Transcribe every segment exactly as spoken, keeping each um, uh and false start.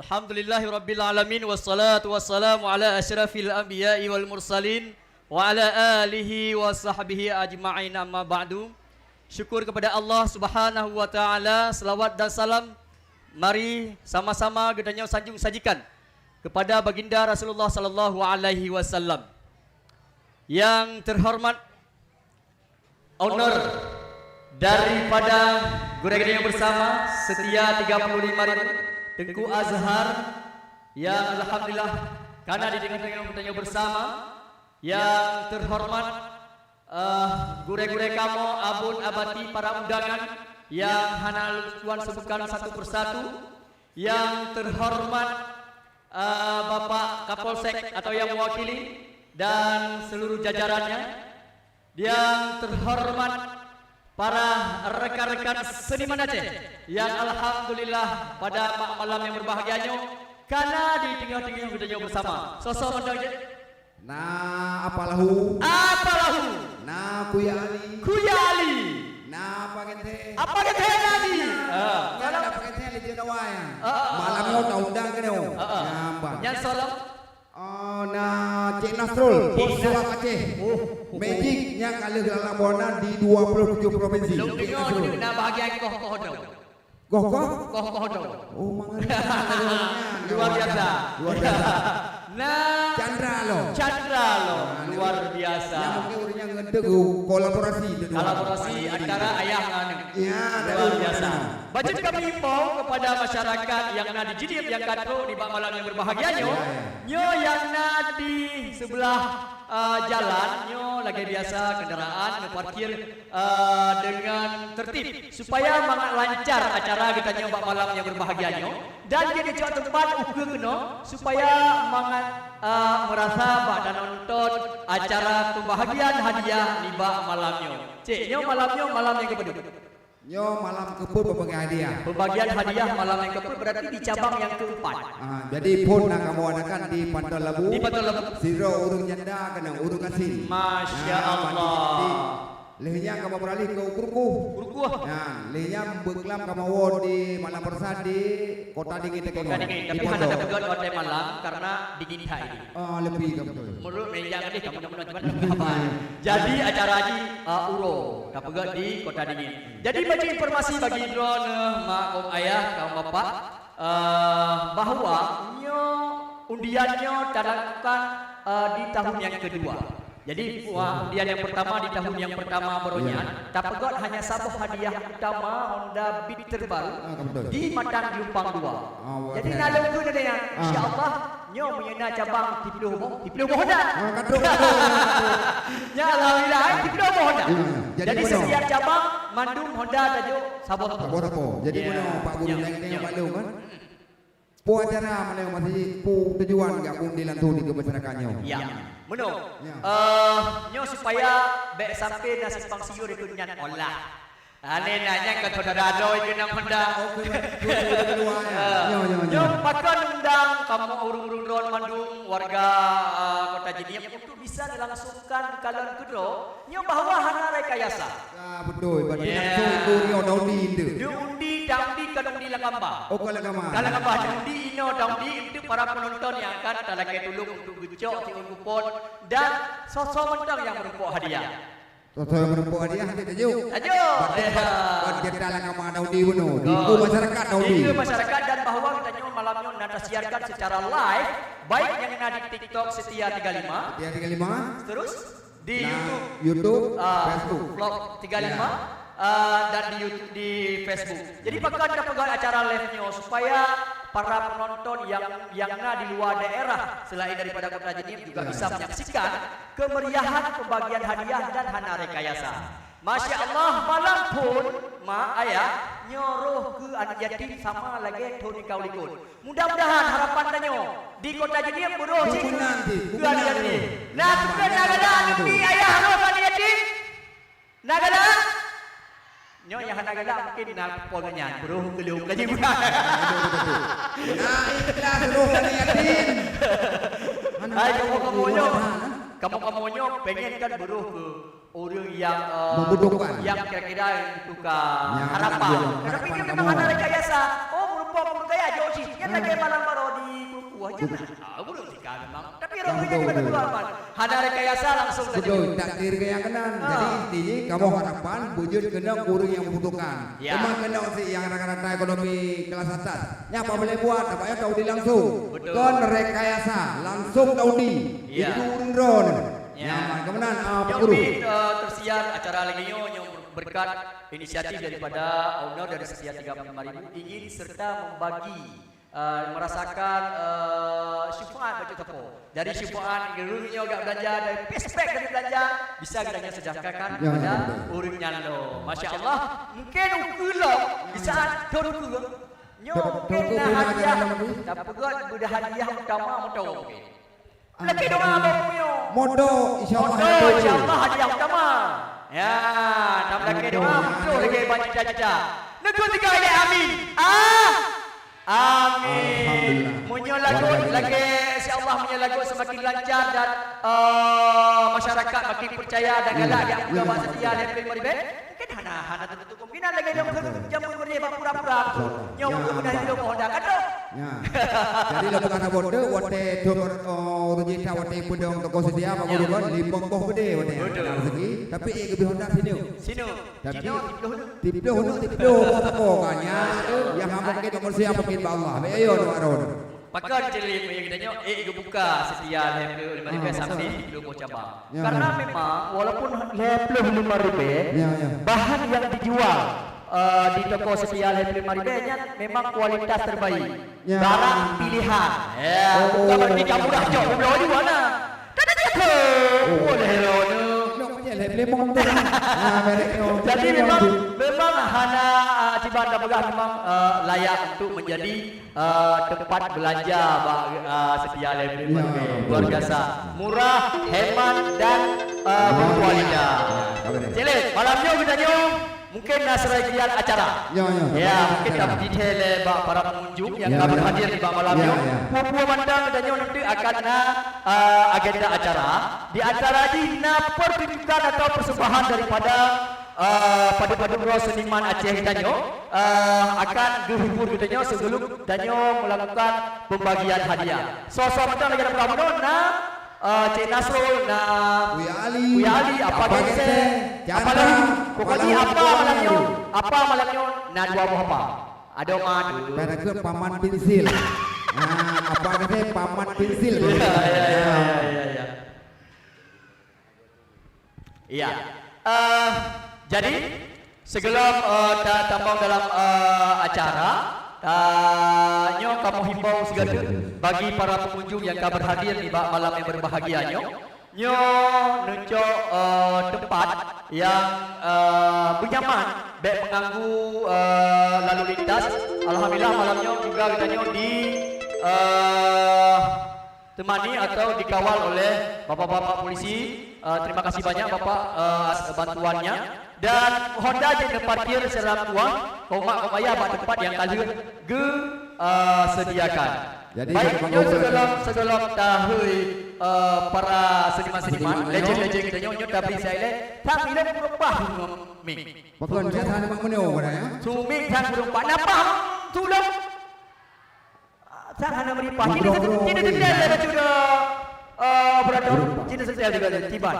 Alhamdulillahirabbil alamin, wassalatu wassalamu ala asyrafil anbiya'i wal mursalin, wa ala alihi wa sahbihi ajma'in, amma ba'du. Syukur kepada Allah Subhanahu wa taala, selawat dan salam mari sama-sama geutanyoe sanjung sajikan kepada Baginda Rasulullah sallallahu alaihi wasallam. Yang terhormat owner daripada gurée-gurée bersama setia tiga puluh lima ribu, Teungku Azhar, yang alhamdulillah kana di tengah-tengah geutanyoe bersama, yang terhormat, eh, gurée-gurée kamoe, abon abati, para undangan yang hana lôn tuan sebutkan satu persatu, yang terhormat, eh, Bapak Kapolsek atau yang mewakili dan seluruh jajarannya, yang terhormat para rekan-rekan seniman Aceh yang alhamdulillah pada ma-, malam yang berbahagia nyoe kana di tengah-tengah geutanyoe bersama. Soe-soe mantong jih? Na Apa Lahu. Apa Lahu? Na Kuya Ali. Kuya Ali. Na Apa Genteng. Apa Genteng lagi? Ah. Nyan Apa Genteng lé Jawa ya. Ah, ah, ah. Malam nyoe ta undang keunoe. Ah, ah. Nyan ban. Nyan soe lom? Oh, na Cik Nasrul, Cik Bos Nas- Surak Aceh. Oh. Magic nyang ka lheueh geulalang buana di dua puluh tujuh provinsi. Lôn Cik deungoe Nasrul. Dulu na bahagian koh-koh dong. Goh-goh? Koh-koh dong. Oh, mangat. Luar biasa. Luar biasa. Nah, Chandra lo. Chandra lo. Nah, luar biasa. Yang mungkin urangnya ngedeuk kolaborasi tu. Kolaborasi antara ayah ngan aneuk. Ya, luar biasa. Bacut kami imbau kepada masyarakat yang na di Jeunieb nyang ka trok nibak malam nyang berbahagia nyoe. Ya, ya. Nyoe nyang na di sebelah, ah, jalan, nyoe lagée biasa kendaraan neuparkir, ah, dengan tertib. Supaya mangat lancar acara geutanyoe bak malam nyang berbahagia nyoe, dan jeuet neucok teumpat ukeue keunoe, supaya mangat, ah, meurasa bak tanonton acara pembahagian hadiah nibak malam nyoe. Cek, nyoe malam nyoe malam nyang keupeuet? Nyoe malam keupeuet pembagian hadiah. Pembagian hadiah malam nyang keupeuet berarti di cabang nyang keempat. Ah, jadi phon na kamoe adakan di Panton Labu. Di Panton Labu. Sidroe ureueng nyanda keunan ureueng gasien. Masya Allah. Lheueh nyan kamoe beuralih keu Krukoh. Krukoh. Nyan, lheueh nyan beuklam kamoe woe di Malam Beurasa di Kota Dingin Teukeng. Kota Dingin, tapi hana tapeugöt hotel malam karena dingin that. Ah, leupie ka beutôi. Menurut media tadi kamu nak menonton apa? Jadi acara haji, ah, uroe tapeugöt di Kota Dingin. Jadi bagi informasi bagi droeneuh mak, kong, ayah, kawan bapak, eh, bahwa nyoe undian nyoe talakukan, eh, di tahun yang kedua. Jadi, wah, undian yang pertama di tahun yang pertama baroe nyan, tapeugöt hanya saboh hadiah utama Honda Beat terbaru di Matan Geulumpang dua. Ah, betul. Jadi, na lôn kheun lagée nyan, insya Allah, nyoe meunyoe na cabang tiplôh boh, tiplôh boh Honda. Ah, ka trôk, ka trôk, ka trôk. Ya, alhamdulillah, eh, tiplôh boh Honda. Ya, ya. Jadi, setiap cabang mandum Honda tajok saboh. Saboh sapo. Jadi, ya, meunoe Pak Guru, ya, naik tengok ya. Pak Long, kan? Peue acara meunyoe masih peue tujuan gabung di Lantu di keu masyarakat nyoe? Ya. Meunoe. Ya. Eh, nyoe supaya bék sampai na simpang siur ikut nyan olah. Ane nanya ke saudara doi ke nang Honda. Oke, oke, oke, oke, oke. Eh, ya, ya, ya. Nyoe pakon undang kamoe ureueng-ureueng droen mandum warga, eh, Kota Jeunieb untuk bisa dilangsungkan kalon keudroe nyoe bahwa hana rekayasa. Ya, betul. Berarti langsung itu nyoe daundi itu. Dia undi, daundi, kan undi lam gambar. Oh, kalau gambar. Kalau gambar, dia undi, ino daundi, itu para penonton yang akan talakée tulung untuk geucok siôn kupon dan soe-soe mantong yang meureumpok hadiah. Soe-soe yang meureumpok hadiah, nanti tajuk. Tajuk. Berarti ya. Buat, buat kita lah gambar daundi bunoe. Di Oh. Masyarakat daundi. Di masyarakat dan bahwa kita nyoe malam nyoe na tasiarkan secara live, baik yang na di TikTok Setia tiga lima. Setia tiga lima. Terus? Di nah, YouTube, YouTube, ah, Facebook. Vlog tiga lima, ya. Ah, dan di YouTube, di Facebook. Jadi, pakon tapeugöt acara live nyoe supaya para penonton yang, yang na di luar daerah selain daripada Kota Jeunieb juga ya. Bisa menyaksikan kemeriahan pembagian hadiah dan hana rekayasa. Masya Allah, malam phon, mak, ayah, nyoe roh keu aneuk yatim sama lagée thon nyang ka u likot. Mudah-mudahan harapan tanyoe di Kota Jeunieb beurôh cit keu aneuk yatim. Nah, tukang na galak aneuk yatim, ayah roh aneuk yatim. Na galak? Nyoe nyang hana galak mungkin na kupon nyan, beurôh keu lôn ka jibuka. Nah, ikhlas roh aneuk yatim. Hai, kamoe-kamoe nyoe, kamoe-kamoe nyoe pengen kan beurôh keu ureueng nyang, eh, membutuhkan. Nyang kira-kira nyang membutuhkan. Nyang harapan. Tapi harapan dia memang kamoe. Hana rekayasa. Oh, meureumpok Kok gaya jok cit, nyan lagèe malam baroe di Kukuah, jangan. Ah, burung tika memang. Tapi roh gaya juga dua aman. Hana rekayasa langsung saja. Betul, takdir gaya keunan. Ah. Jadi, intinya, kamoe harapan beujeuet keunoe ureueng nyang membutuhkan. Ya. Memang keunoe si nyang rata-rata ekonomi kelas atas. Nyan apa boleh buat, tabayar taudi langsung. Betul. Kon rekayasa, langsung taudi. Ya. Itu ureueng droe nyan. Ya. Nyan, keumanan, ah, Pak Guru. Nyoe pih, eh, tersiar acara lagèe nyoe, nyoe berkat inisiatif daripada owner dari Setia tiga puluh lima ribu ingin serta membagi, eh, merasakan, eh, syafaat bacut sapo. Dari syafaat geurueng nyoe agak belanja, dari cashback dari belanja, bisa geutanyoe sedekahkan kepada ureueng nyan lo. Masya Allah, mungkin ukeue lom di saat thon ukeue nyoe mungkin na hadiah, tapeugöt beuda hadiah utama moto mungkin. Lakèe doa bak meunyoe. Moto, insya Allah. Moto, insya Allah, hadiah utama. Ya, tam lakèe doa, muncul lagèe bak cita-cita. Neukheun tiga kali amin. Ah. Amin. Alhamdulillah. Meunyoe lagu lagèe, insya Allah, meunyoe lagu semakin lancar dan, eh, masyarakat makin percaya dan galak nyang peugah bak Setia Lhèe Pleng Maribek, mungkin hana, hana tentu. Kemungkinan lagèe nyoe keu jameun meureuh bak pura-pura. Nyoe keu beuna hidup Honda ka troh. Ya. Jadi lôn peugah saboh teuk, watèe thon, oh, ureueng jih that watèe peudong toko Setia, bak guru kan, limong boh beudé watèe. Betul. Ada rezeki, tapi ék geubri Honda sineuk. Sineuk. Tapi Cina tiplôh neuk. Tiplôh neuk, tiplôh boh toko kan, ya. Nyang hana mungkin bak manusia, mungkin bak Allah. Baik, ayo, doa, doa. Pakon cit lé meunyoe geutanyoe ék geubuka Setia lhèe plôh lima ribèe sambil tiplôh boh cabang. Ya. Karena memang walaupun lhèe plôh lima ribèe, ya, ya, bahan yang dijual, eh, di toko Setia lhèe plôh lima ribèe nyan memang kualitas terbaik. Ya. Barang pilihan. Ya, oh, bukan berarti kamu dah cok goblok juga nah. Tadi dia tu. Oh. Boleh lo tu. Nok macam lhèe plôh limong tu. Ah, merek tu. Jadi memang, memang hana, ah, Ciban dah peugah memang, eh, layak untuk menjadi eh, tempat belanja bak, eh, Setia Lhèe Plôh Limong. Ya, betul. Luar biasa. Murah, hemat, dan, eh, berkualitas. Ya, betul. Cek Lin, malam nyoe geutanyoe mungkin na serangkaian acara. Ya, ya. Ya, mungkin ka detail lé bak para pengunjung yang ka berhadir di bak malam nyoe. Ya, ya. Peue-peue mantong geutanyoe nanti akan na, eh, agenda acara. Di antara jih na pertunjukan atau persembahan daripada eh, padum-padum droe seniman Aceh geutanyoe, eh, akan geuhibur geutanyoe sebelum tanyoe melakukan pembagian hadiah. Soe-soe mantong lagèe na peugah bunoe na, eh, Cek Nasrul, na Buya Ali, Buya Ali, Apa Geseng, Chandra, apalagi, pokoknya Apa malam nyoe, Apa malam nyoe na dua boh Apa. Adoe ma tu. Pada ke Paman Pensil. Nah, Apa Geseng Paman Pensil. Ya, ya, ya, ya, ya. Iya. Eh, jadi, sebelum, eh, ta-, tamong dalam, eh, acara, ta-, nyoe kamoe himbau sigoe teuk bagi para pengunjung yang ka berhadir di bak malam yang berbahagia nyoe. Nyoe neucok, eh, tempat yang, eh, bernyaman, bèk mengganggu, eh, lalu lintas. Alhamdulillah, malam nyoe juga geutanyoe di, eh, temani atau dikawal oleh bapak-bapak polisi. Eh, terima kasih banyak, Bapak, eh, atas bantuannya. Dan Honda jeuet neuparkir secara meutuah, keu mak keu ayah bak teumpat nyang ka lheueh geu, eh, sediakan. Jadi, baik, nyoe sebelum, sebelum tahôi, eh, para seniman-seniman, legend-legend kita nyoe, nyoe tabri saya ilèe, sang ilèe kureueng paih ngon mic. Pakon, biasa ada mak menyo pada ya? Su mic sang kureueng paih, napa tulông? Sang hana meuripah. Cina se-, cina seutôt lé bacut, eh, operator. Cina seutôt juga lé, Ciban.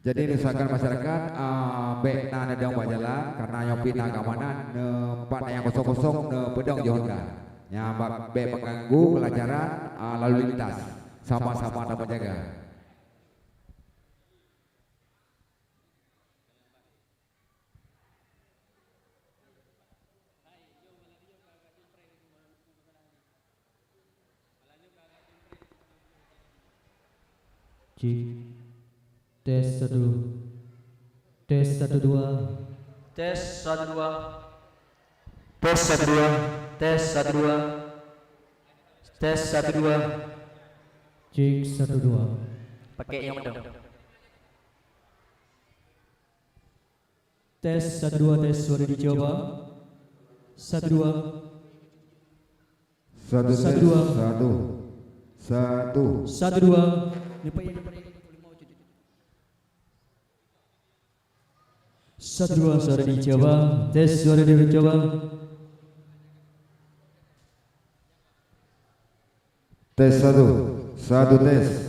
Jadi, neusakan masyarakat, ah, bèk na neudong bak jalan, karena nyoe pih na keamanan, neu-, pat na nyang kosong-kosong, neupeudong jih Honda. Nyan bak, bèk mengganggu kelancaran, ah, lalu lintas. Sama-sama tameujaga. Cek. Tes satu. Tes satu dua. Tes satu dua. Tes satu dua. Tes satu dua. Tes satu dua. Cek satu dua. Pakai yang mana? Tes satu dua, tes suara dicoba. Satu dua. Satu, satu, tes, dua. Satu. Satu. Satu, dua. Satu, dua, suara dicoba. Tes, suara dicoba. Tes satu. Satu, tes.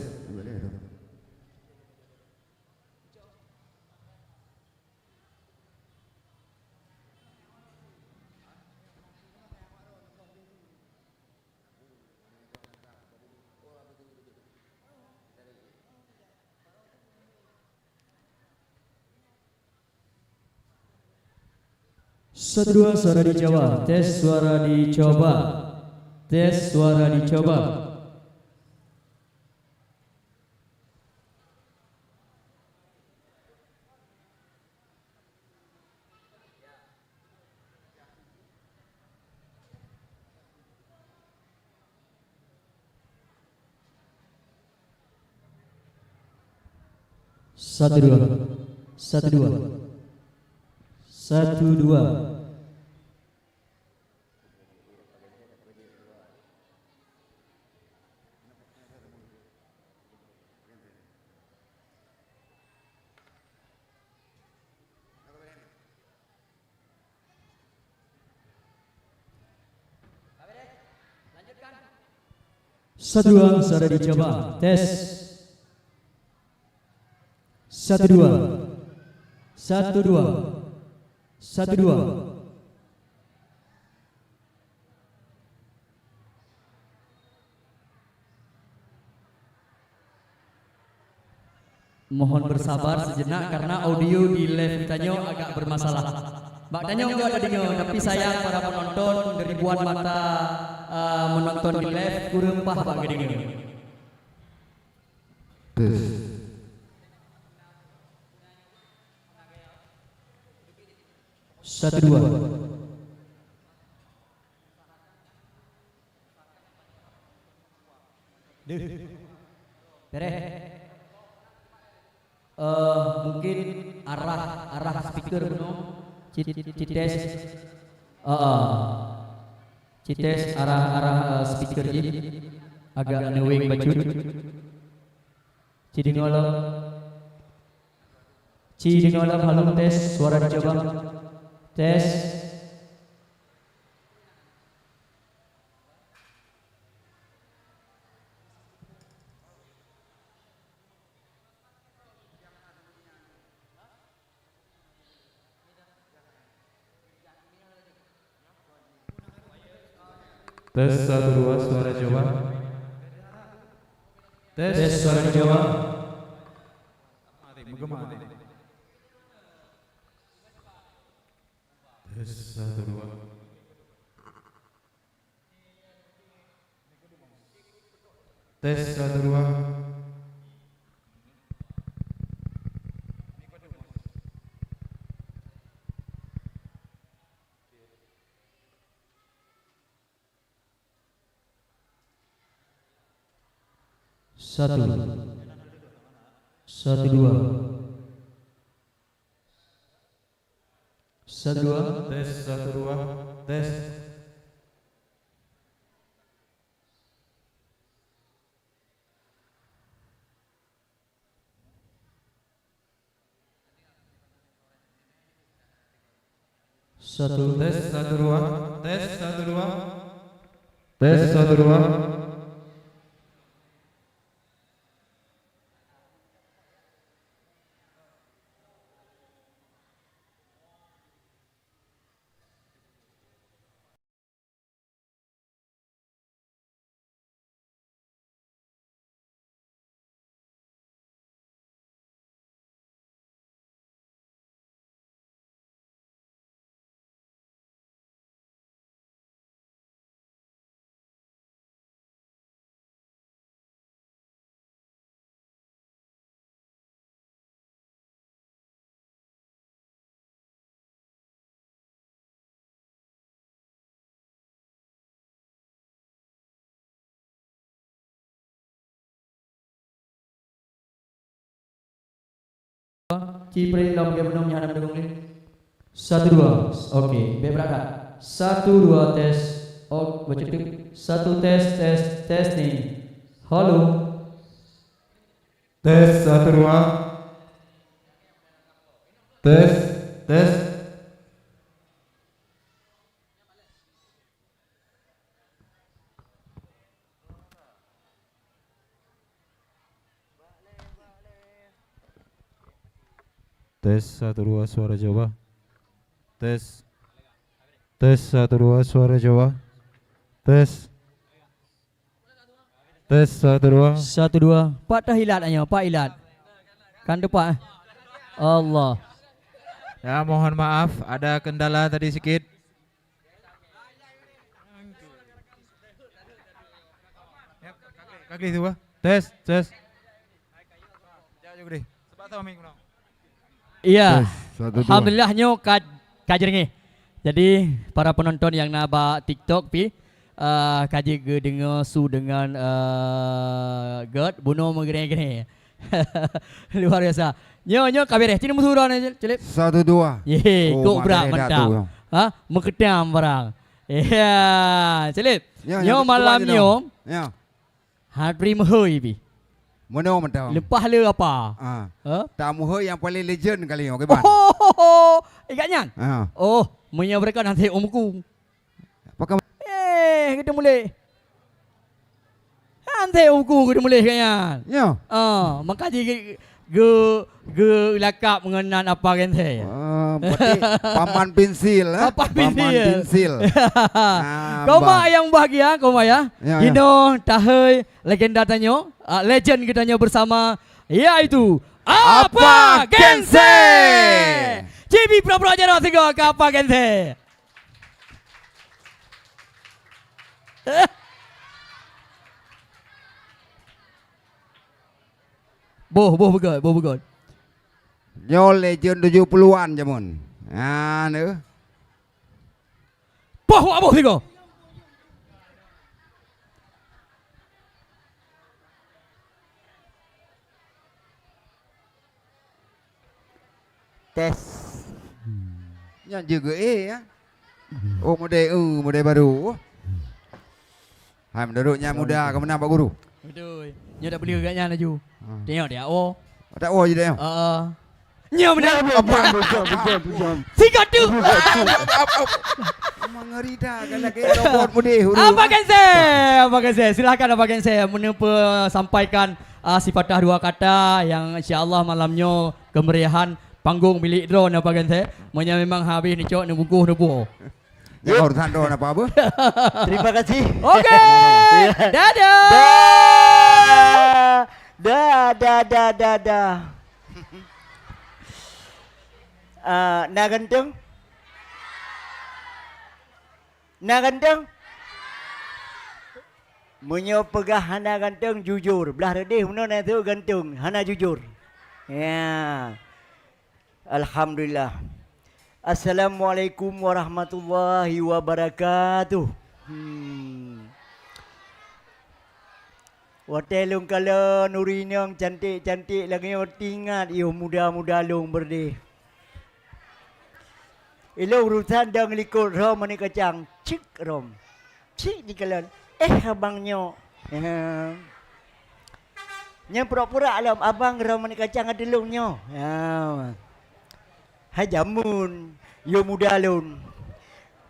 Satu, dua, suara dicoba. Tes, suara dicoba. Tes, suara dicoba. Satu, dua. Satu, dua. Satu, dua. Satu, dua, suara dicoba. Tes. Satu, dua. Satu, dua. Satu, dua. Mohon bersabar sejenak karena audio di live tanyoe agak bermasalah. Bak tanyoe enggak ada dengar, tapi sayang para penonton, ribuan mata, eh, menonton di live, kurang pah bak dengar. Tes. Satu, dua. Deh. Beres. Eh, mungkin arah, arah speaker bunoe. Ci-, ci-, cites. Heeh. Cites arah, arah, eh, speaker jih. Agak neueng bacut. Ci deungoe lom. Ci deungoe lom, halo, tes, suara dicoba. Tes. Tes satu dua, suara coba. Tes. Tes, suara coba. Tes satu dua. Tes satu dua. Satu. Satu dua. Satu dua. Tes satu dua. Tes. Satu. Tes satu dua. Tes satu dua. Tes satu dua. Ci prik lom bagi peunong nyang hana meudeueng lé. Satu dua. Oke, bèk brat that. Satu dua, tes. Oh, bacut teuk. Satu tes, tes, testing. Halo. Tes, satu, dua. Tes, tes. Tes, satu, dua, suara coba. Tes. Tes, satu, dua, suara coba. Tes. Tes, satu, dua. Satu, dua. Pat teuh ilat nyoe, pat ilat. Kan tepat, eh? Allah. Ya, mohon maaf, ada kendala tadi sikit. Ka gleh tu, bah. Tes, tes. Jak, jak, gleh. Sebab tu, Amin, keunoe. Iya. Tes, satu, dua. Alhamdulillah, nyoe ka, ka jeurengeh. Jadi, para penonton nyang na bak TikTok pih, eh, ka jeuet geudeungoe su deungon, eh, gèt bunoe meugreh-greh. Luar biasa. Nyoe, nyoe ka beres. Cit meusu droeneuh, Celip. Satu, dua. Yehe, oh, kok mak brat beres dah mantap. Tu, ya. Ha? Meukeutam barang. Ya, Celip. Ya, nyoe ya, malam cuba je nyoe. Dong. Ya. Hana turi meuhôi pih. Meunoe mantong. Leupah le apa? Ah. Ha? Tamu meuhôi nyang paling legend kali nyoe, kiban? Oh, ho, ho, ho. Eh, gak nyan? Ah. Oh, meunyoe beureukat nanti Om Ku. Pakon? Eh, kita mulai. Nanti Om Ku kita mulai gak nyan. Ya. Ah, maka ji ge-, ge-, geulakab ngon nan Apa Gensè. Ah, berarti Paman Pinsil, eh? Paman Pinsil. Paman Pinsil. Ah, koma bah. Yang bahagia, koma ya. Ya, ya. Inoe tahei legenda tanyoe, ah, legend geutanyoe bersama, yaitu Apa Apa Gensè. Gensè. Cibi pura-pura jaroe sigoe keu Apa Gensè. Boh, boh beugöt, boh beugöt. Nyoe legend tujuh puluhan jameun. Ah, neu. Poh wak boh sigoe. Tes. Nyan jeuet geuék, ya. Oh, model, eh, model baru. Hai, meunurot nyan muda ke meunan, Pak Guru? Beutôi. Nyoe dak beli geuh nyan laju. Ah. Tengok dia, oh. Dak oh je dia. Heeh. Nyoe meunan. Bujang, bujang, bujang, bujang. Sikat tu. Mengeri dah kalau kayak robot mudih huru. Apa Gensè? Apa Gensè? Silakan Apa Gensè menepa sampaikan, ah, sepatah dua kata yang insya-Allah malam nyoe kemeriahan panggung milik droeneuh Apa Gensè. Meunyoe memang habéh neucok neubungkôh neupuwoe. Jangan urusan droeneuh apa-apa. Terima kasih. Okey. Ya. Dadah. Dah. Dah, dah, dah, dah, dah. Ah, na ganteng? Na ganteng? Meunyoe peugah hana ganteng, jujur. Blah reudeh meunoe na teuh ganteng, hana jujur. Ya. Alhamdulillah. Assalamualaikum warahmatullahi wabarakatuh. Hmm. Watèe lôn kalon ureueng inong cantik-cantik lagèe nyoe, teuingat yoh muda-muda lôn beudeh. Ilôn urosan dong likot rhom aneuk kacang, cik rhom. Cik jikalon, "Eh, abang nyoe." Nyan pura-pura lom, abang rhom aneuk kacang ateueh lôn nyoe. Hai jameun, yoh muda lôn.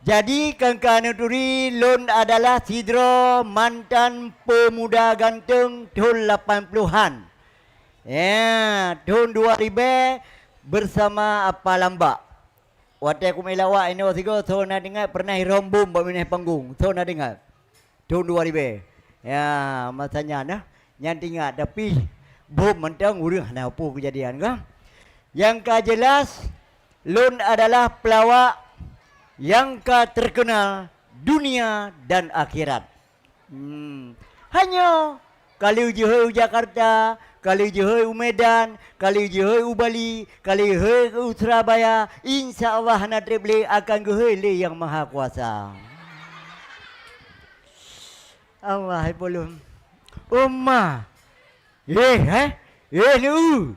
Jadi, kangka neuturi, lôn adalah sidroe mantan pemuda ganteng thôn lapan puluhan. Ya, thôn dua ribèe bersama Apa Lambak. Watèe kumeuilawak inoe sigoe, soe na teuingat pernah irhom bom bak binéh panggong? Soe na teuingat? Thôn dua ribèe. Ya, masa nyan, nah. Nyan teuingat, tapi bom mantong ureueng hana peue keujadian, kan? Nyang ka jeulaih, lôn adalah peulawak nyang ka teukeunal dunia dan akhirat. Hmm. Hanyoe, ka lheueh jihôi u Jakarta, ka lheueh jihôi u Medan, ka lheueh jihôi u Bali, ka lheueh jihôi u Surabaya, insya Allah hana treb lé akan geuhôi lé Yang Maha Kuasa. Allah hai ulôn. Uma. Eh, eh? Eh, nu.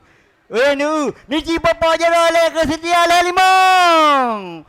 Eh, nu. Niji papa jaga lé ke setia lé limong.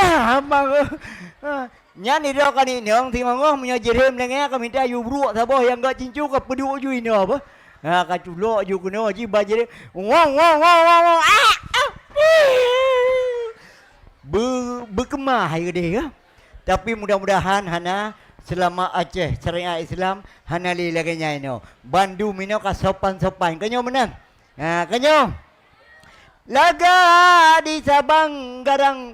Alah, abang. Ha, nyan idroe ka inong singoh-ngoh meunyoe jirhem lagèe nyan ka mita yue bruek saboh nyang gak cincu ka peuduek ju inoe beuh. Ha, ka culok ju keunoe ji ba jirhem. Wong, wong, wong, wong, wong. Ah! Ah! Be-, beukeumah hai geudeh ya. Tapi mudah-mudahan hana seulama Aceh syariat Islam hana lé lagèe nyan inoe. Bandum inoe ka sopan-sopan. Keunyoe meunan. Ha, keunyoe. Lagak di Sabang Garang,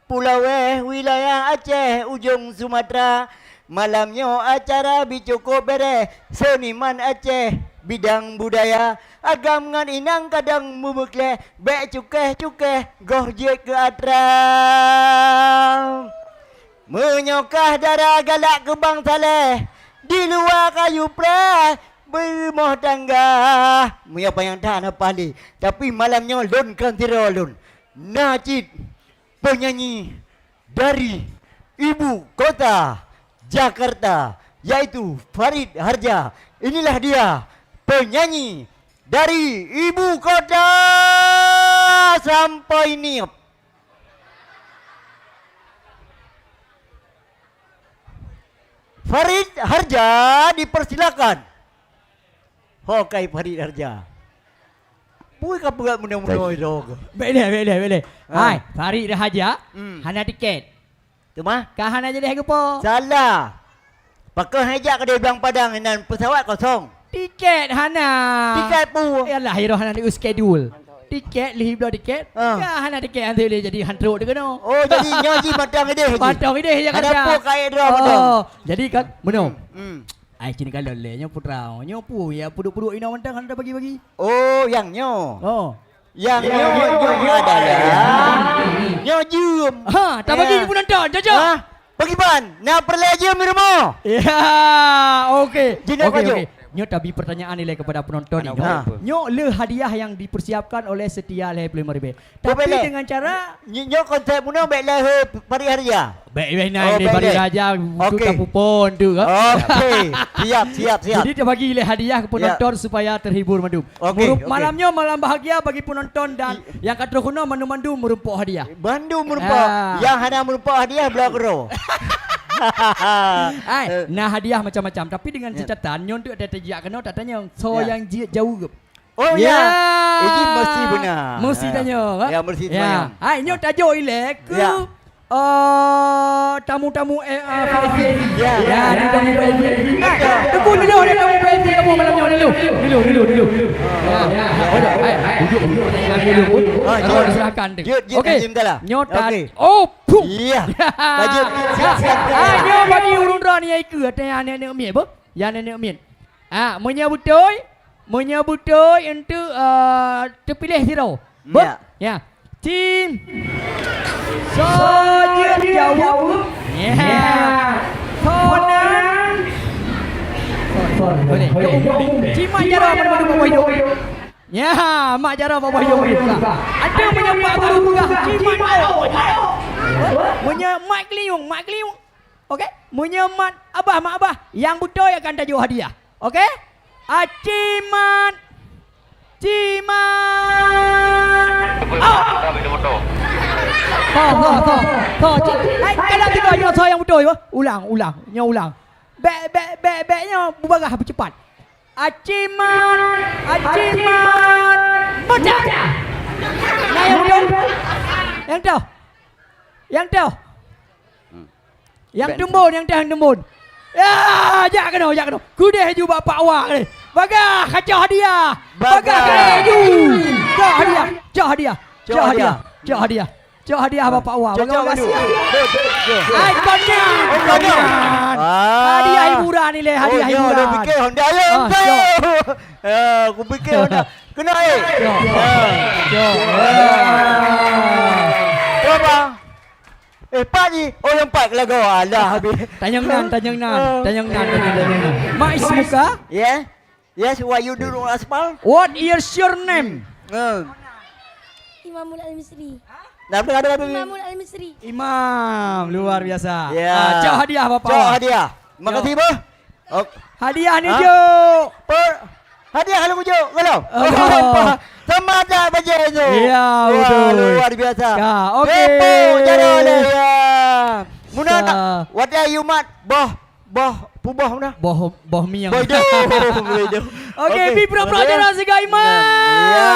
Pulo Weh, wilayah Aceh, ujong Sumatra. Malam nyoe acara bi cukôp bèrèh, seuniman Aceh, bidang budaya. Agam ngon inong kadang meubeukleh, bèk cukéh-cukéh, goh jeuet keu atra. Meunyoe kah dara galak keu bang saleh, di luwa kayu preh, beurumoh tangga. Meunyoe panyang that hana paléh, tapi malam nyoe lôn kon sidroe lôn. Na cit penyanyi dari ibu kota Jakarta, yaitu Farid Harja. Inilah dia, penyanyi dari ibu kota Sampoi Niep. Farid Harja, dipersilakan. Ho kai Farid Harja. Pui ka peugah munoe-munoe droe. Bèk lé, bèk lé, bèk lé. Ha. Hai, Farid Harja, hmm, hana tiket. Teuma? Ka hana jadi hai geupo. Salah. Pakon hai jak keudéh Blang Padang inan pesawat kosong. Tiket hana. Tiket pu. Yalah, iroh hana di schedule. Tiket, lheuh bloe tiket. Ah. Ka hana tiket, hana boleh jadi hantrok di keunoe. Oh, jadi nyoe ji mantong idéh ji. Mantong idéh je. Ada kerja. Apa kait droe mantong? Oh, jadi kan, meunoe. Hmm, hmm. Ai, cit kalon lé, nyoe putra, nyoe pu, ya, puduk-puduk inoe mantong hana bagi-bagi. Oh, nyang nyoe. Oh. Nyang nyoe, nyoe adalah, nyoe jeuem. Ha, tabagi penonton, cocok. Ha? Pakriban, na peureulèe jeuem di rumoh? Ya, okey. Jinak okey, pajoh. Okey. Nyoe tabi pertanyaan ilèe kepada penonton ni. Ha. Nyoe le hadiah yang dipersiapkan oleh Setia lhèe ploh lima ribèe. Tapi dengan cara nyoe konsep meunoe bèk lhèe Farid Harja. Bèk, bèk na. Oh, bèk lhèe Farid Harja untuk tapupon tu ke? Okey. Siap, siap, siap. Jadi tabagi lé hadiah ke penonton supaya terhibur mandum. Okey, okey. Malam nyoe malam bahagia bagi penonton dan nyang ka troh keunoe mandum-mandum meurumpok hadiah. Bandum meurumpok. Nyang hana meurumpok hadiah bloe keudroe. Hai, na hadiah macam-macam, tapi dengan catatan nyoe untuk tajak keunoe tatanyong soe nyang jeuet jaweueb. Oh ya. Ini mesti beuna. Mesti tanyong, ha? Ya, mesti tanyong. Hai, nyoe tajok ilèe keu, eh, tamu-tamu, eh, eh, V I P. Ya. Ya, ni tamu V I P. Nah, tunggu dulu, ada tamu V I P kamu malam nyoe dulu. Dulu, dulu, dulu. Ya, ya. Hai, duduk, duduk. Dulu. Terus diserahkan tu. Okey. Nyoe ta-, oh, puh. Ya. Lanjut. Siap, siap, siap. Ah, nyoe bagi ureueng droe ni ya ikeu, ada yang aneuk-aneuk miet, boh? Yang aneuk miet. Ah, meunyoe beutôi, meunyoe beutôi untuk, eh, teupiléh sidroe. Beuh? Ya. Ya. Tim. Soe jeuet jaweueb? Ya. Soe nan? Boleh. Cit mat jaroe ban mandum bak boh idong. Ya, mat jaroe bak boh idong. Ada meunyoe pak guru peugah, cit mat. Meunyoe mat keulinyueng, mat keulinyueng. Oke? Meunyoe mat abah, mat abah, nyang beutôi akan tajok hadiah. Oke? Aci mat. Ci mat. Oh. Tho, tho, tho. Tho, ci. Hai, kada tiga nyoe tho nyang beutôi, wah. Ulang, ulang. Nyoe ulang. Bèk, bèk, bèk, bèk nyoe beubagah beucepat. Aci mat, aci mat. Meudah. Nah, nyang beutôi. Nyang toh. Nyang toh. Nyang teumbon, nyang teumbon. Ya, jak keunoe, jak keunoe. Keudeh ju bak Pak Wa deh. Bagah, kacok hadiah. Bagah, kacok ju. Cok hadiah, cok hadiah. Cok hadiah, cok hadiah. Cok hadiah bak Pak Wa. Bagah, bagah. Ai, kon nyan. Oh, kon nyan. Ah. Hadiah hiburan ni leh, hadiah hiburan. Oh, ya, dah fikir Honda ya. Ah, cok. Ya, aku fikir Honda. Kena, eh. Cok. Ya. Cok. Ya. Berapa? Eh, pat jih. Oh, nyang pat keulagoe. Alah, habis. Tanyong nan, tanyong nan. Ah. Tanyong nan, tanyong nan, tanyong nan. Ma ismuka? Yeah. Yes, what you do, Asmal? What is your name? Ah. Imamul Al-Misri. Dah, dah, dah, dah. Imamul Al-Misri. Imam, luar biasa. Ya. Ah, cok hadiah, Bapak. Cok hadiah. Makasih, Bah. Ok. Hadiah ni, ha? Jok. Per-, hadiah kalau jok, kalau. Oh. Sama ada bajai tu. Ya, wah, betul. Luar biasa. Ya, okey. Tepuk jaroe lé, ya. Muna nak, sa- what are you, Mat? Boh, boh, puboh muna. Boh, boh miang. Boh hidung. Boh hidung. Okey, okey. Pi pura-pura jaroe siga Imam. Ya.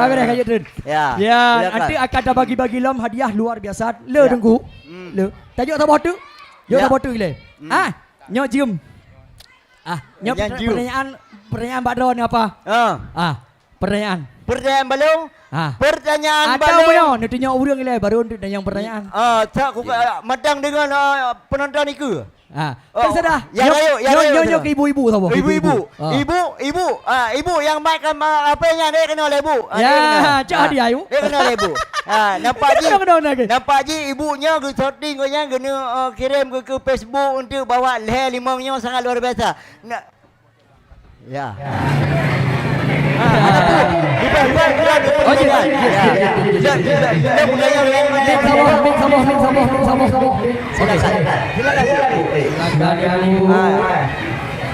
Kami dah kajut, Tun. Ya. Ya, silakan. Nanti akan tabagi-bagi lom hadiah luar biasa. Le, ya. Teungku. Hmm. Le. Tajok saboh tu. Jok saboh tu, le. Hmm. Ah. Nyoe jeuem. Ah, nyoe pertanyaan, pertanyaan bak droeneuh apa? Ah. Ah, pertanyaan. Pertanyaan balong? Ah. Pertanyaan balong. Atau bunoe, neutunyok ureueng ilèe baru untuk tanyong pertanyaan. Ah, tak ku, ah, matang dengan, ah, penonton iku. Ah, oh, terserah. Ya, nyoe, rayu, ya, nyoe, rayu, nyoe, nyoe ke ibu-ibu saboh. Ibu-ibu. Ah. Ibu, ibu, ah, ibu yang makan, ah, apa yang dia kena oleh ibu. Ah, ya, dia kena. Cak hadiah, ibu. Dia kena oleh ibu. Ah, nampak ji. Kena, kena, kena, okey. Nampak ji ibu nyoe geushooting gobnyan geuneuk, ah, kirim ke, ke Facebook untuk bawa lhèe limong nyoe sangat luar biasa. Nak, ya. Ah, ada tu. Bukan, bukan, bukan, bukan. Oh, ya, ya, ya, ya, ya. Tidak, tidak, tidak. Dia bukan yang lain. Mik saboh, mik saboh, mik saboh, mik saboh. Silakan. Silakan. Silakan, Ibu. Ah.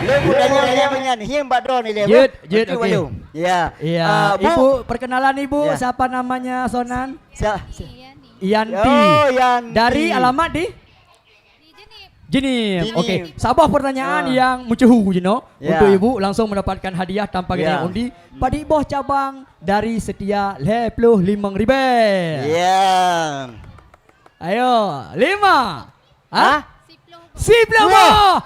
Lu bukan yang lain, yang hieng bak droeneuh, Ibu. Jeuet, jeuet, okey. Ya. Ya. Ah, Bu. Ibu, perkenalan Ibu, ya. Siapa namanya, Sonan? Sa-, Yanti. Oh, Yanti. Dari alamat di? Jeunieb. Jeunieb. Okey, saboh pertanyaan, ah, yang meuceuhu jinoe, ya, untuk ibu langsung mendapatkan hadiah tanpa, ya, geunaik undi. Padit boh cabang dari Setia lhèe ploh limong ribèe? Ya. Ayo, lima. Ha? Hah? Siploh. Siploh boh. Wah.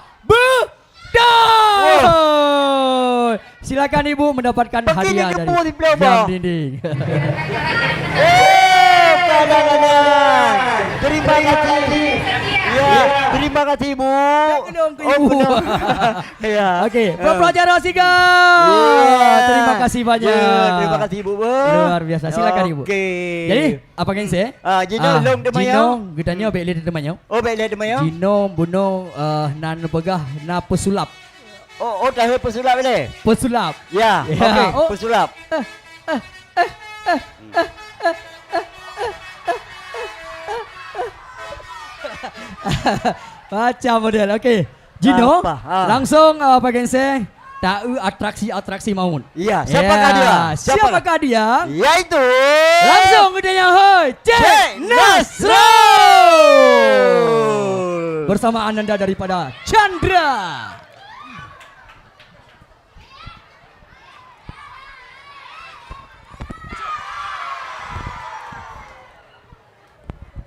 Betul. Wah. Silakan ibu mendapatkan hadiah dari Jam Dinding. Eh, kadang-kadang. Terima kasih. Ya, terima kasih, Bu. Oh, benar. Ya. Okey, eh, pelajar siga. Ya. Terima kasih banyak. Ya, terima kasih, Bu. Luar biasa. Silakan, Ibu. Okey. Jadi, apa kan saya? Ah, jinoe, ah, lôn teumanyong. Jinoe, geutanyoe bèk lé teumanyong. Oh, bèk lé teumanyong. Jinoe bunoe, eh, nan peugah na peusulap. Oh, oh, tahu peusulap lé? Peusulap. Ya, ya, okey, oh. Peusulap. Macam model, okey. Jinoe, apa? Ah. Langsung, uh, apa kan saya? Tahu atraksi-atraksi maut. Iya, siapakah dia? Siapakah? Siapakah dia? Yaitu langsung kita yang hoi, Cek, Cek Nasrul. Nasrul. Bersama Ananda daripada Chandra.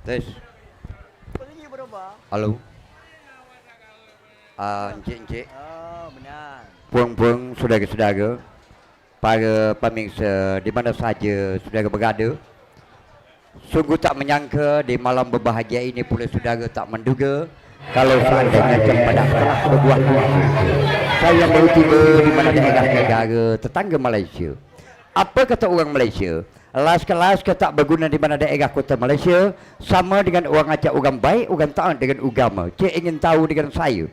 Tes. Halo. Ah, encik-encik. Oh, benar. Pueng-pueng, syedara-syedara, para pemirsa di mana saja syedara berada. Sungguh tak menyangka di malam berbahagia ini pula syedara tak menduga kalau seandainya cempedak telah berbuah manis. Saya baru tiba di mana daerah negara tetangga Malaysia. Apa kata orang Malaysia? Las ke las ke tak berguna di mana daerah kota Malaysia, sama dengan orang Aceh, orang baik, orang taat dengan agama. Cek ingin tahu dengan saya.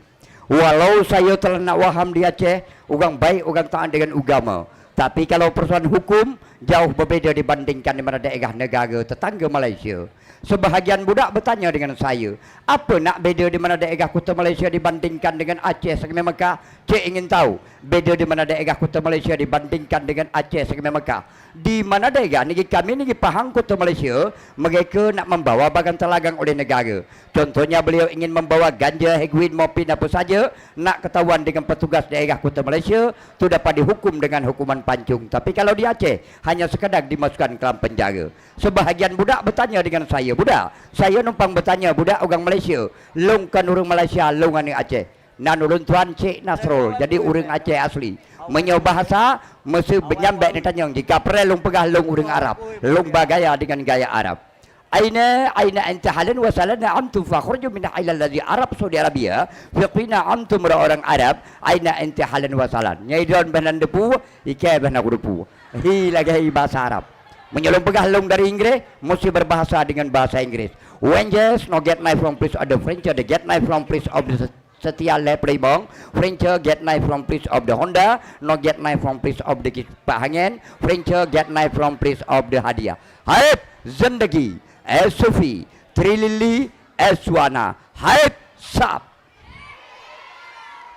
Walau saya telah nak waham di Aceh, orang baik, orang taat dengan agama. Tapi kalau persoalan hukum, jauh berbeda dibandingkan di mana daerah negara tetangga Malaysia. Sebahagian budak bertanya dengan saya, "Apa nak beda di mana daerah Kuta Malaysia dibandingkan dengan Aceh Serambi Mekah?" Cek ingin tahu, beda di mana daerah Kuta Malaysia dibandingkan dengan Aceh Serambi Mekah? Di mana daerah negeri kami, negeri Pahang, Kuta Malaysia, mereka nak membawa barang terlarang oleh negara. Contohnya, beliau ingin membawa ganja, heroin, morfin, apa saja, nak ketahuan dengan petugas daerah Kuta Malaysia, tu dapat dihukum dengan hukuman pancung. Tapi kalau di Aceh, hanya sekadar dimasukkan ke dalam penjara. Sebahagian budak bertanya dengan saya, "Budak, saya numpang bertanya, budak orang Malaysia, lôn kon ureuëng Malaysia, lôn aneuk Aceh." Nan ulôn tuan Cek Nasrul, jadi ureuëng Aceh asli. Meunyoe bahasa, meuseu beunyan bèk neutanyong, jika preh lôn peugah lôn ureuëng Arab, lôn bagaya dengan gaya Arab. "Aina, aina anta halan wa salan, antum fakhruju min ailal ladzi Arab Saudi Arabia, fiqina antum orang Arab, aina anta halan wa salan." Nyai don bèh nan depu, ikei bèh nan kudepu. Hi lagèe hi bahasa Arab. Meunyoe lôn peugah lôn dari Inggris, mesti berbahasa dengan bahasa Inggris. When yes, no get knife from place of the French, the get knife from place of the Setia lé Plebong, French get knife from place of the Honda, no get knife from place of the Kipas Angin, French get knife from place of the Hadiah. Haib zendegi, eh Sufi, trilili, eh Suana, haib sab.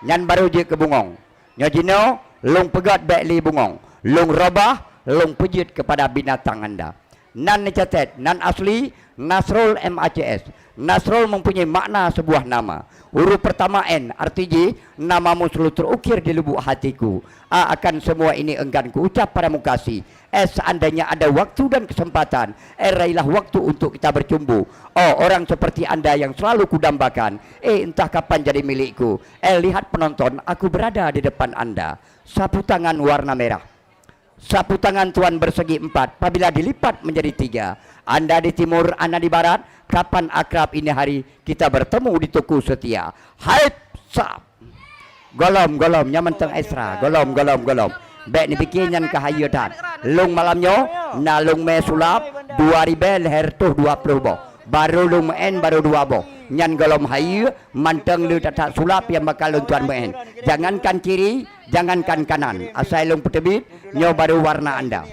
Nyan baru jeuet keu bungong. Nyoe jinoe, lôn peugét bèk lé bungong. Lôn robah, lôn peujeuet keupada binatang anda. Nan neucatat, nan asli, Nasrul M A C S. Nasrul mempunyai makna sebuah nama. Huruf pertama N, arti jih, "Namamu selalu terukir di lubuk hatiku." A, akan semua ini enggan kuucap pada mukasi. Eh, seandainya ada waktu dan kesempatan, eh, raihlah waktu untuk kita bercumbu. Oh, orang seperti anda yang selalu kudambakan, eh, entah kapan jadi milikku. Eh, lihat penonton, aku berada di depan anda. Sapu tangan warna merah. Sapu tangan tuan bersegi empat, apabila dilipat menjadi tiga. Anda di timur, ana di barat, kapan akrab ini hari kita bertemu di Toko Setia. Haib sab. Golom, golom, nyan mantong extra. Golom, golom, golom. Bèk neupike nyan ka hayeue that. Lôn malam nyoe, na lôn mè sulap dua ribèe lhèe reutôh dua ploh boh. Baru lôn meu'en, baru dua boh. Nyan golom hayeue, mantong le that-that sulap nyang bakal lôn tuan meu'en. Jangankan kiri, jangankan kanan. Asai lôn peuteubiet, nyoe baru warna anda.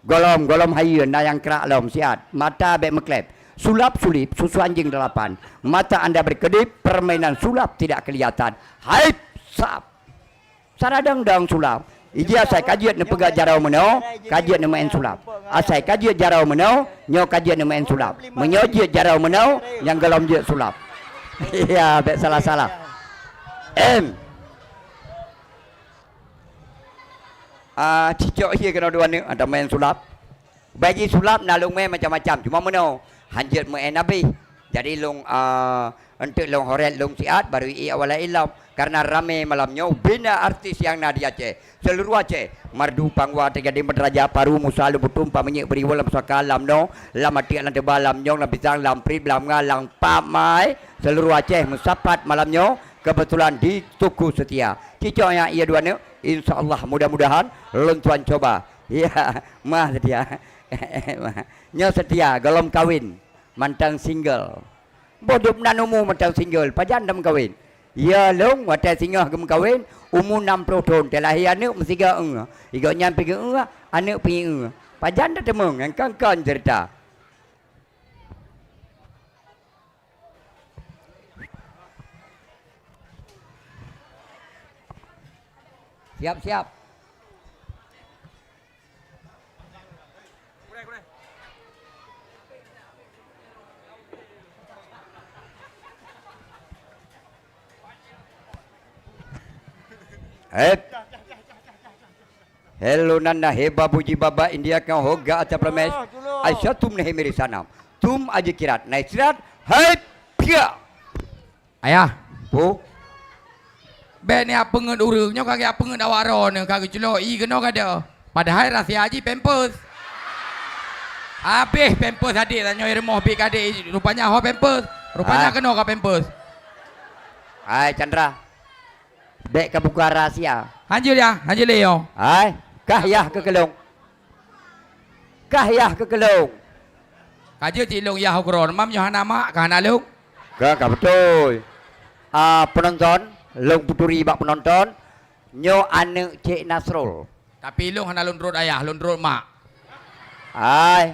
Golom, golom hayeue, na nyang krak lom, siat. Mata bèk meuklep. Sulap-sulip, susu anjing delapan. Mata anda berkedip, permainan sulap tidak kelihatan. Haib sab. Saradong-dong sulap. Iji asai ka jeuet neupeugah jaroe meunoe, ka jeuet neumeu'en sulap. Asai ka jeuet jaroe meunoe, nyoe ka jeuet neumeu'en sulap. Meunyoe jeuet jaroe meunoe, nyang golom jeuet sulap. Ya, bèk salah-salah. Em. Ah, cicok ié keunoe dua neuk, ada main sulap. Bagi sulap na lôn mè macam-macam, cuma meunoe han jeuet meu'en abéh. Jadi lôn, ah, eunteuk lôn horét lôn siat, baru ié awak laén lom. Karena ramé malam nyoe bina artis nyang na di Aceh. Seluruh Aceh, Mardu Pangwa teujadi meudrajat, Paru Musa lôn beutum, Pak Minyeuk Beriwoe lam saka lam noe, lam atik lam teuba lam nyong lam pisang lam prit lam nga lam pap mai. Seluruh Aceh meusapat malam nyoe kebetulan di Toko Setia. Cicok nyang ié dua neuk, insya Allah mudah-mudahan lôn tuan cuba. Ya, mah Setia. Nyoe Setia, golom kawin, mantong single. Boh dub nan umu mantong single, pajan dam kawin. Ya lôn, watèe singoh geumeukawen, umu nam ploh thon, teulahé aneuk meusigoe eu. Igoe nyan pih geu eu, aneuk pih eu. Pajan tateumeung, nyang kon-kon ceurita. Siap-siap. Hep. Hello nana heba buji baba India ka hoga ata promes. Aisyatu menahi miri sanam. Tum aji kirat. Naik sirat. Hai pia. Ayah. Pu. Bèk ni apeungeut ureueng nyoe ka geuapeungeut awak droeneuh ka geuclok ié keunoe gata. Padahai rahsia jih pampers. Habéh pampers adék tanyoe i rumoh bit keu adék rupanya ho pampers. Rupanya keunoe ka pampers. Hai Chandra. Bèk ka buka rahsia. Hanjeuet ya, hanjeuet lé yo. Hai, kah yah keu keulong. Kah yah keu keulong. Ka jeuet cit lôn yah ukeue droe, mam nyoe hana mak ka hana lôn. Ka, ka beutôi. Ah, penonton, lôn peuturi bak penonton, nyoe aneuk Cek Nasrul. Tapi lôn hana lôn rot ayah, lôn rot mak. Hai.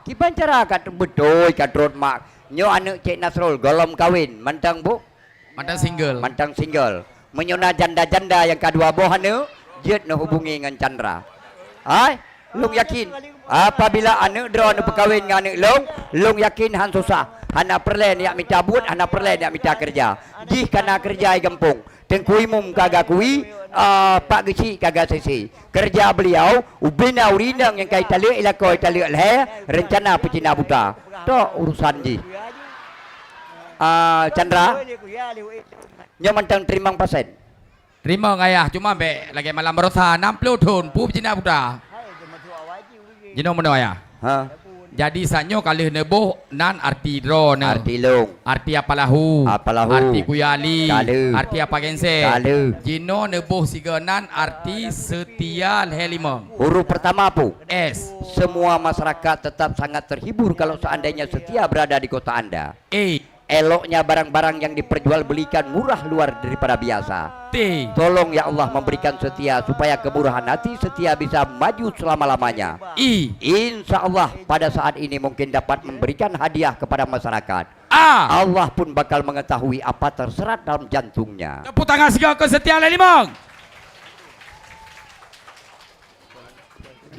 Kiban cara ka beutôi ka trot mak. Nyoe aneuk Cek Nasrul gohlom kawen mantong bu. Mantong single. Mantong single. Meunyoe na janda-janda nyang ka dua boh aneuk, jeuet neuhubungi ngon Chandra. Hai, lôn yakin apabila aneuk droe neupeukawen ngon aneuk lôn, lôn yakin han susah. Hana peureulée neujak mita buet, hana peureulée neujak mita keureuja. Jih ka na keureuja di gampông. Teungku Imum ka gakui, ah, Pak Geuchik ka gasisi. Keureuja beuliau, ubena ureueng inong nyang ka italeuek i lakoe italeuek lhée, reuncana peucina buta. Tok urusan jih. Ah, Chandra, nyoe mantong teurimong pasen. Teurimong ayah, cuma bék lagée malam baroesa, enam puluh thon, peue peucina buta. Jinoe meunoe ayah. Ha. Jadi, saat nyoe ka lheueh neuboh nan arti droeneuh. Arti lôn. Arti apa lahu? Apa lahu? Arti Kuya Ali. Ka lheueh. Arti apa gense? Ka lheueh. Jinoe neuboh sigoe nan arti setia lhée limong. Huruf pertama apa? S. Semua masyarakat tetap sangat terhibur kalau seandainya setia berada di kota anda. E. Eloknya barang-barang yang diperjualbelikan murah luar daripada biasa. T. Tolong ya Allah memberikan setia supaya kemurahan hati setia bisa maju selama-lamanya. I. Insya Allah pada saat ini mungkin dapat memberikan hadiah kepada masyarakat. A. Allah pun bakal mengetahui apa terserat dalam jantungnya. Tepuk tangan sigoe keu setia lhée limong.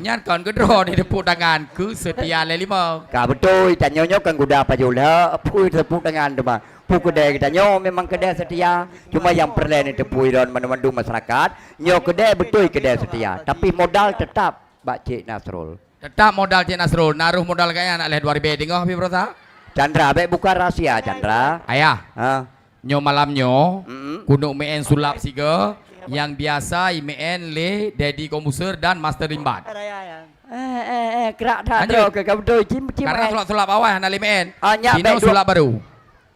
Nyan kon keudroe ni tepuk tangan keu setia lhée limong. Ka beutôi, tanyoe nyoe kan guda pajoh lheueh, peue tepuk tangan teuma. Peue keudée geutanyoe memang keudée setia. Cuma nyang peureulée neuteupeue lom mandum-mandum masyarakat, nyoe keudée beutôi keudée setia, tapi modal tetap bak Cek Nasrul. Tetap modal Cek Nasrul, naroh modal gaya nak lhée dua ribée teungoh pih beurasa. Chandra, bék buka rahsia, Chandra. Ayah. Ha. Nyoe malam nyoe, mm-mm, keuneuk meu'en sulap sigoe nyang biasa imeu'en lé Dedi Kombuser dan Master Rimbat. Eh, eh, eh, krak that. Lanjut. Droe keu ka beutôi, cim, cim, karena eh. Sulap-sulap awai hana lé meu'en. Ah, nyak jinoe bék duek, sulap baru.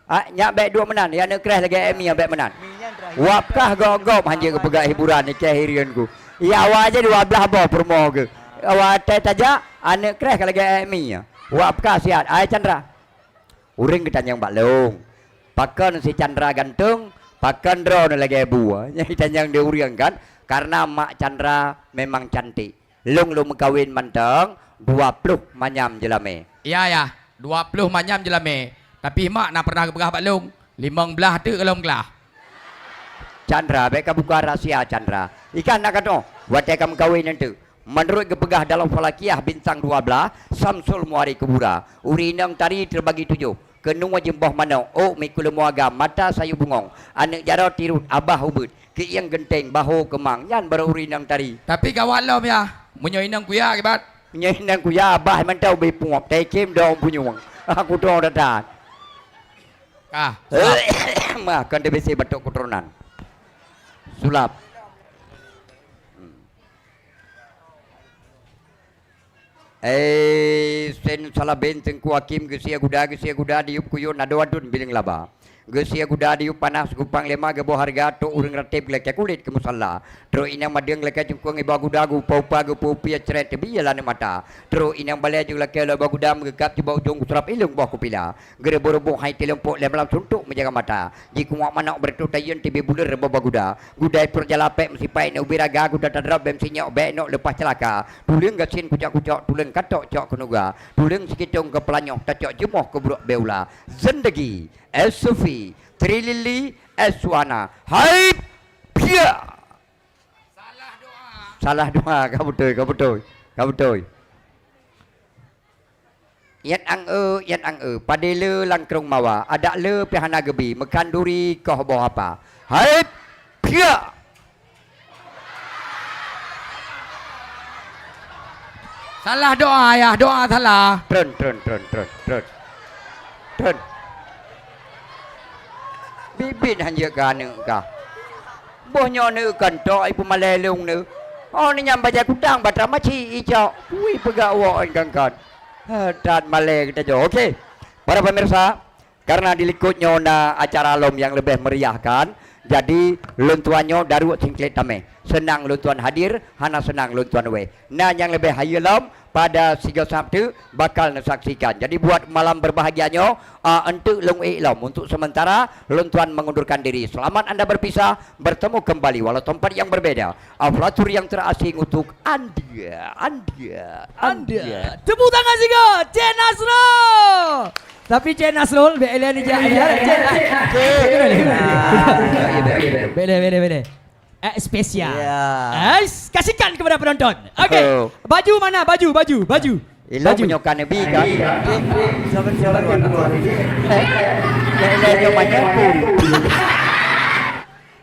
Ah, nyak bék duek meunan, ya neuk kreh lagée Emi, ya bék meunan. Wap kah gop-gop hanjeuet geupeugah hiburan ni keu hireuen ku. Ya awai je dua blah boh peurumoh geuh. Watée tajak, aneuk kreh ka lagée Emi. Wap kah siat, ai Chandra. Ureuëng geutanyong bak lôn, "Pakon si Chandra gantong, pakon droeneuh lagée bu?" Nyang jitanyong di ureuëng kan, karena mak Chandra memang cantik. Lôn lôn meukawen mantong dua ploh manyam jeulamé. Ya, ya, dua ploh manyam jeulamé. Tapi mak na pernah geupeugah bak lôn, limong blaih teuk lôn glah. Chandra, bék ka buka rahsia Chandra. Ikan nak katoe, watée ka meukawen nyan teuk. Meunurot geupeugah dalam Falakiah bintang dua blah, Samsul Muari Kubura, ureuëng inong tari teubagi tujoh, keunoe jeuem boh manok, ôk mikuleumoe agam, mata sayue bungong, aneuk jaroe tirot, abah ubeut, keuieng geunteng, bahô keumang, nyan baroe ureuëng inong tari. Tapi gawat lom ya, meunyoe inong kuya kiban. Meunyoe inong kuya, abah mantong ubé pungob, taikem dong punyueng. Aku dong datang. Kah, sulap. Mah, kon teubisi batuk keturunan. Sulap. Hmm. Eh, sen salaben Teungku Hakim geusie guda, geusie guda diyueb kuyun adoe adun bileung laba. Geusie guda diyueb panas gupang lema geuboh hareuga tok ureuëng rateb geulakée kulét keu musalla. Trok inong madeueng lakée cungkong iba guda geupa-upa geupeu-upie cret teubi laneuk mata. Trok inong balée jeuet lakée lhok iba guda meugeukab cubak ujong geusurab ilong boh kupila. Geureuboh-reuboh hai tileumpok lé malam suntok meujaga mata. Jikuak manok beureutoh tayeuen teubi buleuen reubah baguda. Gudai peureujala pék meusipai neubri raga guda tadrop bém sinyok bék nok leupah ceulaka. Tuleueng gasien kucok-kucok, tuleueng katok cok keunuga. Tuleueng sikitong keupeulanyôh tacok jeumoh keu brok beula. Zendegi, es sufi, trilili, es suana. Hai, piak! Salah doa, ka beutôi, ka beutôi, ka beutôi. Yat ang-eu, yat ang-eu, padé le lam krông mawa, adak le pih hana geubi, meukhanduri koh boh apa. Hai, piak! Salah doa, ayah, doa salah. Trön, trön, trön, trön, trön. Trön. Bibit hanjeuet keu aneuk kah. Boh nyoe neuk keuntôk ipeumalée lông neuh. Oh, ni nyang bajée kutang batra maci icok. Wih, peugah woe ôn kon-kon. Heutat malée geutanyoe. Oke. Para pemirsa, karena di likot nyoe na acara lom nyang leubeh meriah kan. Jadi, lôn tuan nyoe daruek singklet tameh. Seunang lôn tuan hadir, hana seunang lôn tuan wéh. Na nyang leubeh hayeue lom, pada sigoe Sabtu bakal neusaksikan. Jadi buat malam berbahagia nyoe, ah, enteuk lôn ék lom. Untuk sementara, lôn tuan mengundurkan diri. Selamat anda berpisah, bertemu kembali walau tempat yang berbeda. Aflatur yang terasing untuk anda, anda, anda. Anda. Tepuk tangan sigoe, Cek Nasrul. Tapi Cek Nasrul, bèk ilèe ni, Cek. Bèk ilèe, bèk ilèe, bèk ilèe. Eh, spesial. Ya. Ais, kasihkan kepada penonton. Okey. Oh. Baju mana? Baju, baju, baju. Ilong baju. Meunyoe ka neubi kan? Sabar, sabar, sabar. Eh, eh, eh, nyoe banyak tu.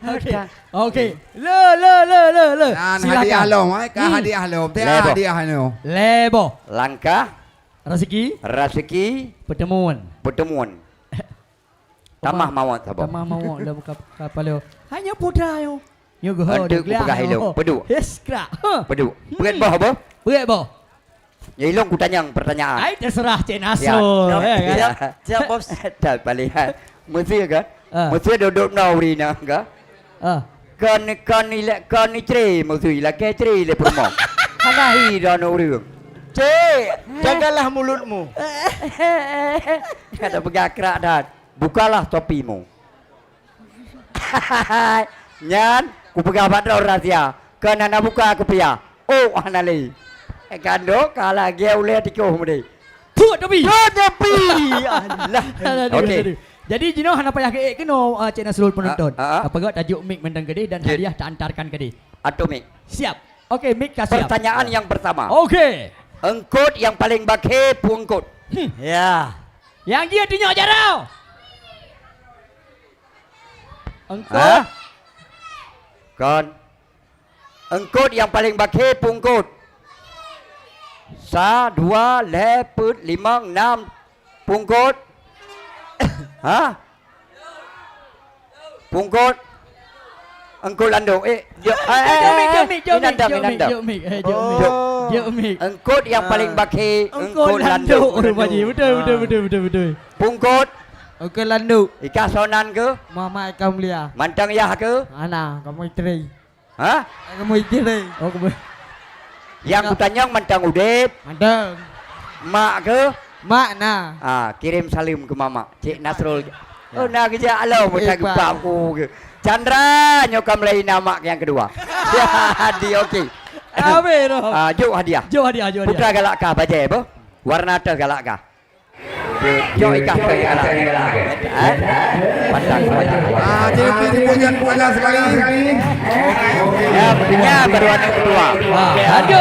Okey. Okey. Le, le, le, le, le. Dan silakan. Hadiah lom, eh. Ka hmm. Hadiah lom. Teuh lebo. Hadiah nyoe. Lebo. Langkah. Rezeki. Rezeki. Pertemuan. Pertemuan. Tamah mawöt saboh. Tamah mawöt dalam kap-, kapal nyoe. Hanya putra nyoe. Nyoe geuh. Untuk peugah ilong. Peuduk. Yes, krak. Huh. Peuduk. Hmm. Peuet boh apa? Peuet boh. Ya, ilong kutanyong pertanyaan. Ai, terserah Cek Nasrul, ya kan? Siap, siap, Bos. Dah paling. Mesti kan? Ah. Mesti duduk na urina kan? Ah. Kon, kon ilak, kon icre, mesti ilak ke cre le purmo. Hana hi dah na ureueng. Cek, jagalah mulutmu. Kada peugah krak dah. Bukalah topimu. Nyan kupeugah bak droe rahsia. Keu hana buka kupiah. Oh, hana lé. Eh, kandok ka lagèe ulèe tikoh mudé. Tutup topi. Tutup topi. Alah. Aduh, okey. Aduh. Jadi jinoe hana payah geuék keunoe, uh, Cek Nasrul penonton. Ah, ah, ah. Apa gak tajuk mic mantong keudeh dan hadiah tak antarkan keudeh. Atau mic. Siap. Okey, mic ka siap. Pertanyaan yang pertama. Okey. Eungkôt nyang paleng bakhe peue eungkôt? Hmm. Ya. Nyang jih tunyok jaroe. Eungkôt. Hah? Kon. Eungkôt nyang paleng bakhe peue eungkôt? Sa, dua, lhèe, peuet, limong, nam. Peue eungkôt? Hah? Peue eungkôt? Eungkôt landok. Eh, jok, eh, eh, jok mic, eh, jok mic, jok mic, inandang, jok mic, inandang. Jok mic, eh, jok mic. Oh. Jok. Eungkôt nyang paleng bakhe, eungkôt landok. Eungkôt landok, rupajih. Betul, betul, betul, betul, betul. Peue eungkôt? Eungkôt landok. Ika sonan keu? Muhammad Eka Mulia. Mantong yah keu? Hana, kamoe isteri. Hah? Kamoe isteri. Oh, kamoe. Nyang kutanyong mantong udép. Mantong. Mak keu? Mak na. Ah, kirim saleuem keu mamak. Cek Nasrul. Ya. Oh, na geujak lom, eh, meusa geupap ku. Chandra, nyoe ka mulai na mak nyang keudua. Jadi, okey. Habis tu. Ah, jok hadiah. Jok hadiah, jok hadiah. Putra galak kah bajèe, boh? Warna teuh galak kah? Jok, jok ikah teuh galak. Eh? Pandang, pandang. Ah, jadi, jadi, jadi, jadi, sekali. Ya, ya, baru aneuk keudua. Ah, aduh.